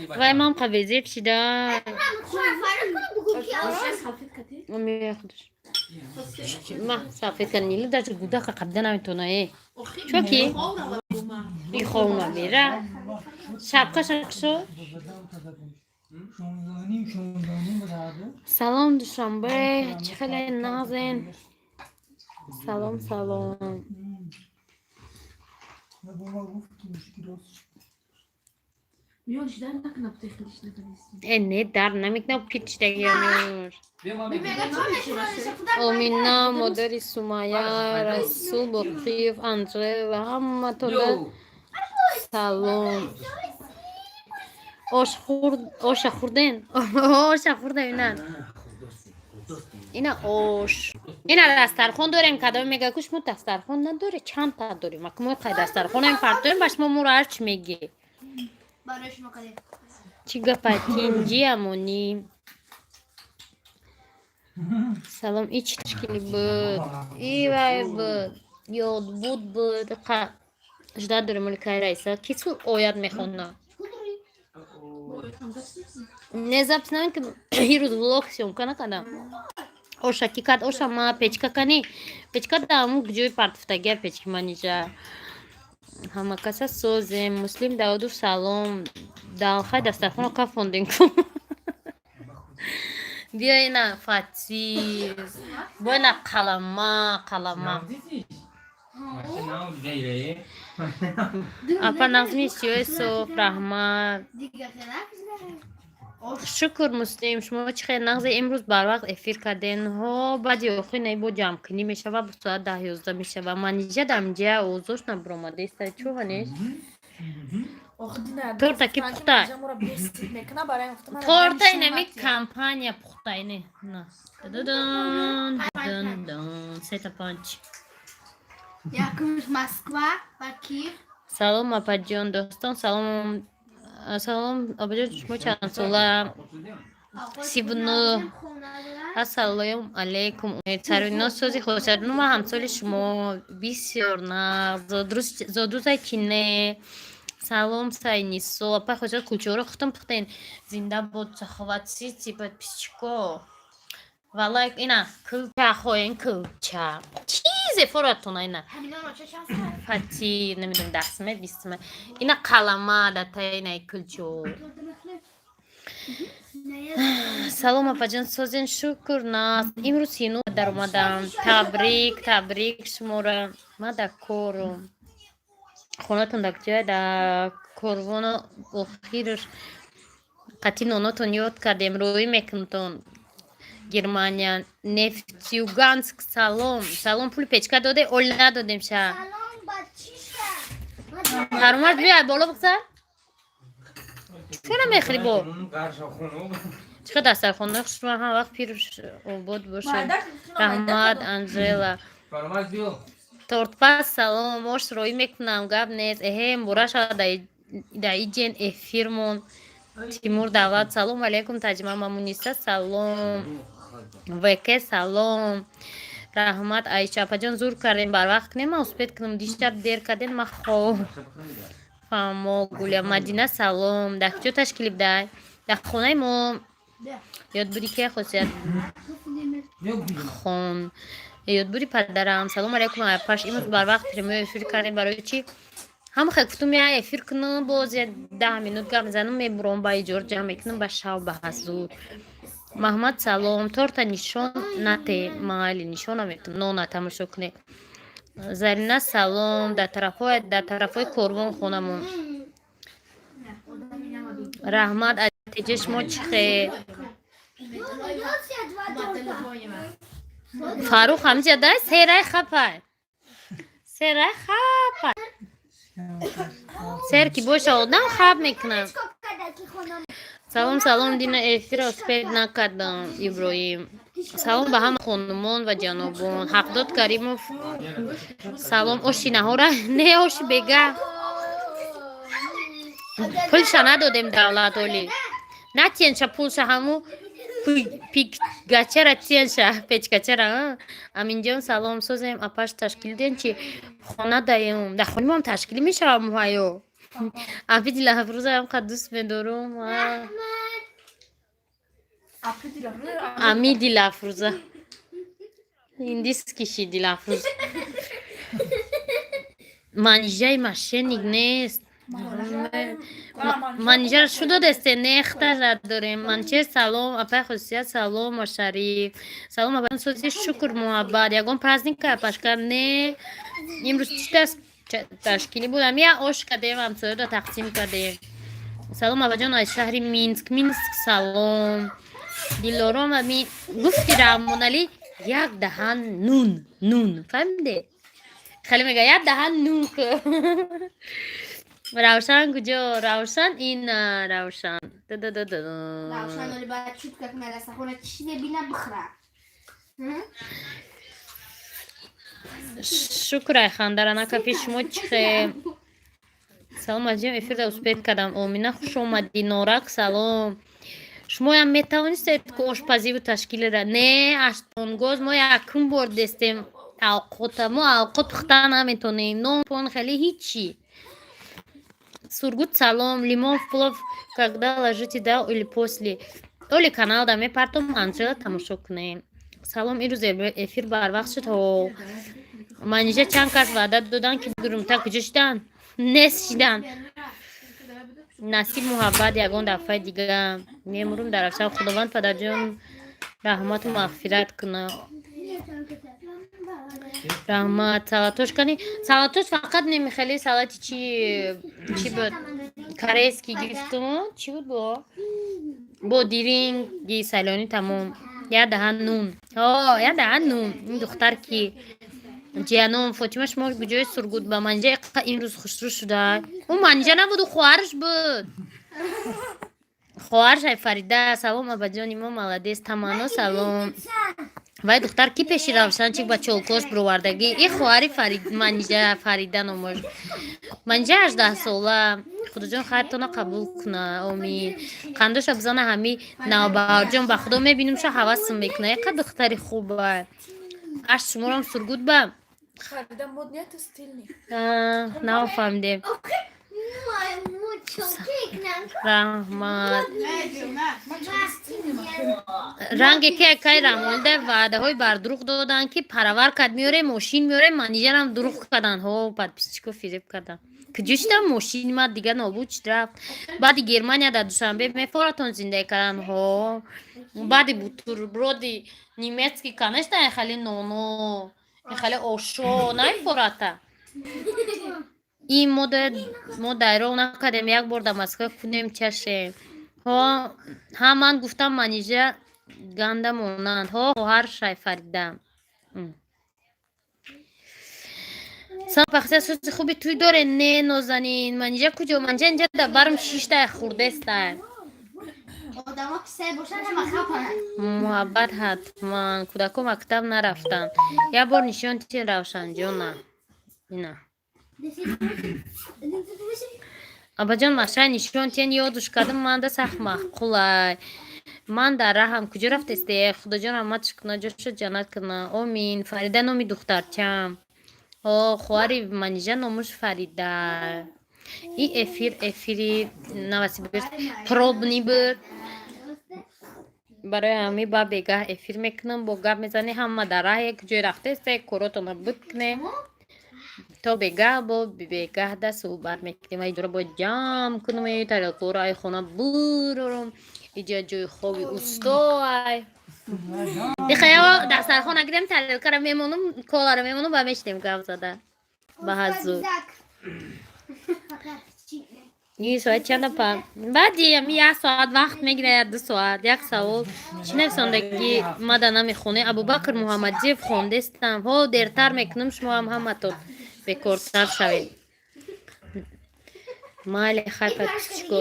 Вай, ман қабезеб шида. Мехудш. Ма салфетка нилу даже гудака қабда наметона э. Чо ки? И хов намера. Шапка шакшо. Салом, Душанбе, чӣ хеле нағзен? Салом, салом. Э, не дар намекунам, пичдагиамёр. Омина, модари Сумая, Расул Боқиев, Анжела, ҳаматонда салом. Ош хурд, оша хурден? Оша хурда ина. Ина ош. Ина дастархон дорем, кадом мега куш мо дастархон надоре, чанд та дорем. Ака мо қай дастархонаем партоем, ба шумо моро ҳар чӣ мегӣ. Чӣ гапа, тинҷи амонӣ? Салом, и чӣ ташкили буд? И вай буд, ёдбуд буд. Қа ждать дорем оли кай Раиса. Ки су оят мехонад? Не запись намекунам, ирӯз влог съёмка накардам. Оша ки кард? Оша ма печка кани. Печка да ҳамун ҷои партуфтагия печки манижа. Ҳама каса созем. Муслим Давудов, салом. Далхай дастархонро кафондем ку. Биё ина фатиз. Бо ина қалама, қалама. Апа Нағзми сиёи соф, раҳмат. Шукр, Муслим, шумо чӣ хел нағзе? Имрӯз барвақт эфир карден. Ҳо, баъди охир наи бо ҷамъкунӣ мешава, бо соат 10-11 мешава. Манижа дамҷа овозош набуромадаиста. Чӯ ҳанеш? Торта ки пухта? Торта инами компания пухта ине. На. Дададан, дадан, сета панҷ. Якумш Москва ва Киев. Салом, апаҷон, достон, салом. Салом, апаҷон, шумо чанд сола? 39. Ассалому алайкум. Сарино сози хосият. Ну, ман ҳамсоли шумо бисёр нағз. Зодрӯзай ки не. Салом, Сайнисо. Апай хосият, кулчаҳоро худтон пухтен. Зинда бод Саховат Сити, подписчико. Ва лайк ина кулча хоҳем кулча. Чизе форатона ина. Фати, намедонам, 10 сме, 20 сме. Ина қалама да таи инаи кулчо. Салом, апаҷон, созен, шукр, нағз. Имрӯз сину даромадам. Табрик, табрик шуморо. Ма дар корум. Хонатон дар куҷоя? Дар корвоно охирш қатъи нонотон ёд кардем, рӯӣ мекунтон. Германия, Нефтюганск, салом. Салом, пули печка доде, ол надодем ша. Фармард, биё боло бигзар. Чора мехӯри бо? Чӣ қадр дастархонаи хушрӯ, ҳама вақт пир обод бошад. Раҳмат, Анжела. Тортпаз, салом, ош роӣ мекунам, гап нест. Эҳе, муборак шавад дар иҷен эфирмон. Тимур Давлат, салом алейкум, Таҷима Мамуниса, салом. ВК, салом. Раҳмат, Айша апаҷон, зур кардем, барвақт кунем, ман успеть кунам, дишаб дер кардем, ман хоб. Фаҳмо, Гуля Мадина, салом. Дар куҷо ташкил дай? Дар хонаи мо. Ёдбуди ки хосият хон. Ёдбуди падарам. Салом алейкум, апаш. Имрӯз барвақт прямой эфир кардем, барои чӣ? Ҳама хел гуфтум, я эфир кунам, боз я 10 минут гап мезанам, мебурам, ба иҷор ҷамъ мекунам, ба шав ба ҳазур. Маҳмад, салом. Торта нишон нате, майли, нишон наметум. Нона тамошо кунед. Зарина, салом. Дар тарафҳои корвон хонамон. Раҳмат, атеҷа шумо чӣ хел? Фаррух ҳамиҷа дай серай хапай. Серай хапай. Сер ки боша одам хап мекунад. Салом, салом, Дина, эфира успеть накардам, Иброҳим. Салом ба ҳама хонумон ва ҷанобон. Ҳақдод Каримов, салом. Оши наҳора? Не, оши бега. Пулша надодем давлат оли. Натиенша пулша ҳаму пикгачара тиенша печкачара. Аминҷон, салом, созем апаш ташкил ден чи хона даем. Дар хони моам ташкил мешавад муҳайё. Апи Дилафрӯза ҳам қад дӯст медорум. Апи Дилафрӯза. Ами Дилафрӯза. Индийский ши Дилафрӯз. Манижаи мошенник нест. Манижаро шу додесте, нехтара дорем. Манчер, салом, апай Хусусият, салом, Машариф. Салом, апай сози, шукр, муҳаббат. Ягон праздника, апашка, не. Имрӯз чӣ ташкилӣ буд? Ами як ош кардем, ҳамсоёда тақсим кардем. Салом, апаҷон, аз шаҳри Минск. Минск, салом. Дилором, ами гуфти Раҳмоналӣ, як даҳан нун, нун. Фаҳмиде? Хеле мега, як даҳан нун ку. Равшан куҷо? Равшан ина, Равшан. Ду-ду-ду-ду. Равшан оли бояд чут как мераса хона, чизе бина, бихӯра. Шукр, ай хандара накафи, шумо чихе? Салом, азизам, эфирда успеть кардам. Омина, хуш омадӣ. Норак, салом. Шумоям метавонистед ку ошпазиву ташкилера? Не, аштонгоз мо якум бор дестем авқота. Мо авқот пухта наметонем. Нон пон хеле ҳичи. Сургут, салом. Лимон в плов когда ложите, да или после? Оли каналда мепартом, анҷода тамошо кунем. Салом, ирӯз эфир барвақт шуд. Ҳо. Манижа, чанд кас ваъда доданд, ки дурумта куҷо шуданд? Нест шиданд. Насиб, муҳаббат, ягон дафъаи дига мемурум дар афшан. Худованд падарҷон раҳмату мағфират куна. Раҳмат. Салатош кани, салатош фақат немихели салати чи чи буд? Корейский гирифтум, чӣ буд, бо диринги салёни, тамом. Як даҳан нун. Ҳо, як даҳан нун. Ин духтар ки ҷиянон Фотима, шумо куҷои Сургут? Ба Манижа имрӯз хушрӯ шуда. Ӯ Манижа набуд, ӯ хоҳараш буд. Хоҳараш ай Фарида. Салом, абаҷони мо, молодец. Таманно, салом. Вай духтар ки пеши Равшанчик ба чолкош бировардагӣ? И хоҳари Манижа, Фарида номош. Манижа 18 сола. Худоҷон хайртона қабул куна, омин. Қандоша бизана ҳами Навбаҳорҷон, ба Худо мебинумша, ҳавасм мекуна. Яқа духтари хуба. Аш шуморам Сургут ба. Фарида мод нет, стильный. Нафаҳмидем. Раҳмат. Ранге ки акай Раҳмонда ваъдаҳои бардурӯғ доданд, ки паравар кард, меорем, мошин меорем, Манижарам дурӯғ карданд. Ҳо, подписчико фиреб карданд. Куҷо шудам мошини ма, дига нобуд шуд, рафт. Баъди Германия дар Душанбе мефоратон зиндагӣ карданд. Ҳо, баъди бутерброди немецкий, конечно, хеле ноно, хеле ошо намефората. Ин мо дайроғ накардем, як бор дар Москва кунем, чашем. Ҳо, ҳа, ман гуфтам, Манижа ганда монанд. Ҳо, хоҳар шай Фарида. Салом, пахта, сози хуби туй доре? Не, Нозанин. Манижа куҷо? Манижа инҷа дар барм шишта хурдеста. Одамо ки сай бошанд, ҳама хапананд. Муҳаббат, ҳатман. Кӯдако мактаб нарафтанд. Як бор нишон тин, Равшанҷона. Ина. Абаҷон, машай нишон тен, ёдуш кардам, манда сахт маъқулай. Ман дар раҳам, куҷо рафтесте? Худоҷон раҳматш куна, ҷошо ҷаннат куна. Омин. Фарида номи духтарчам. О, хоҳари Манижа номуш Фарида. И эфир эфири Новосибирск пробный буд. Барои ҳамин ба бегаҳ эфир мекунам, бо гап мезанем, ҳама дар раҳ як ҷой рафтесте, коротона буд кунем. То бегаҳ, бо бегаҳда суҳбат мекунем. Иҷора бояд ҷамъ кунам, тарелкаро ай хона бурорам. Иҷа ҷои хоби усто ай. Дихаяво дастархон нагирем, тарелкаро мемонам, коларо мемонам ва мешинем гап зада. Ба ҳазур. Ни соат чанда па? Баъди ами як соат вақт мегирад, 2 соат. Як савол. Чӣ нависондаги мада намехоне? Абубакр Муҳаммадиев, хондестам. Ҳо, дертар мекунам, шумо ҳам ҳаматон бекортар шавед. Майли, хай, подписчико.